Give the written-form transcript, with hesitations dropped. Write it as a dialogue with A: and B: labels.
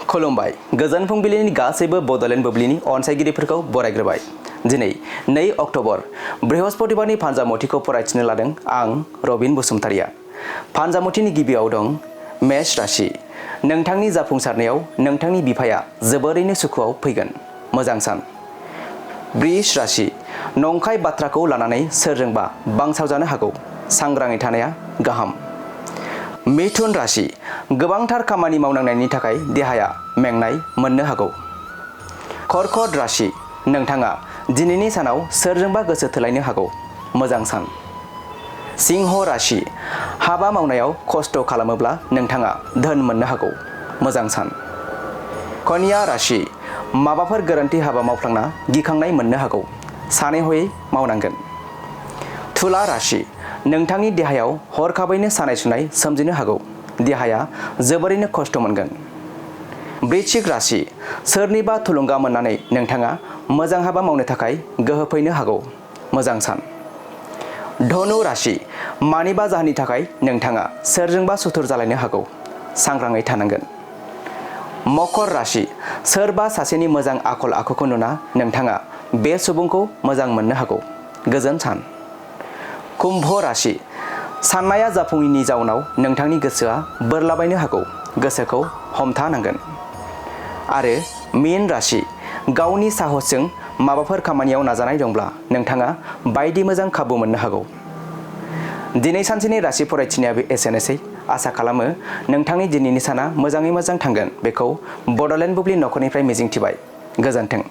A: खुलुमबाय गोजोन फुंबिलिनि गासैबो बडलेण्ड बुब्लिनि अनसायगिरिफोरखौ बरायग्रोबाय। दिनै 2 अक्ट'बर बृहस्पतिबारनि फान्जामुथिखौ फरायथिनो लादों आं रबिन बसुमतारिया। फान्जामुथिनि गिबियाव दं मेष राशि। नोंथांनि जाफुंसारनायाव नोंथांनि बिफाया जोबोरैनो सुखुआव फैगोन। मोजां सान। वृष राशि। नंखाय बाथ्राखौ लानानै सोरजोंबा बांसावजानो हागौ। सांग्राङै थानाया गाहाम। मिथुन राशि। गोबांथार खामानि मावनांनायनि थाखाय देहाया मेंनाय मोननो हागौ। कर्कट राशि। नोंथाङा दिनैनि सानाव सोरजोंबा गोसो थोलायनो हागौ। मोजां सान। सिंह राशि। हाबा मावनायाव खस्थ' खालामोब्ला नोंथाङा धोन मोननो हागौ। मोजां सान। कन्या राशि। माबाफोर गोरोन्थि हाबा मावफ्लांना गिखांनाय मोननो हागौ। सानै हयै मावनांगोन। तुला राशि। नोंथांनि देहायाव हरखाबैनो सानाय सुनाय सोमजिनो हागौ। देहाया जोबोरैनो खस्थ' मोनगोन। वृश्चिक राशि। सोरनिबा थुलुंगा मोननानै नोंथाङा मोजां हाबा मावनो थाखाय गोहो फैनो हागौ। मोजां सान। धनु राशि। मानिबा जाहोननि थाखाय नोंथाङा सोरजोंबा सुथुर जालायनो हागौ। सांग्राङै थानांगोन। मकर राशि। सोरबा सासेनि मोजां आखल आखुखौ नुना नोंथाङा बे सुबुंखौ मोजां मोननो हागौ। गोजोन सान। कुम्भ राशि। साननाया जाफुङैनि जाउनाव नोंथांनि गोसोआ बोरलाबायनो हागौ। गोसोखौ हमथानांगोन। आरो मीन राशि। गावनि साहसजों माबाफोर खामानियाव नाजानाय दंब्ला नोंथाङा बायदि मोजां खाबु मोननो हागौ। दिनै सानसेनि राशि फरायथिनायाबो एसेनोसै। आसा खालामो नोंथांनि दिनैनि साना मोजाङै मोजां थांगोन बेखौ बडलेण्ड बुब्लि नखरनिफ्राय मिजिंथिबाय। गोजोन्थों।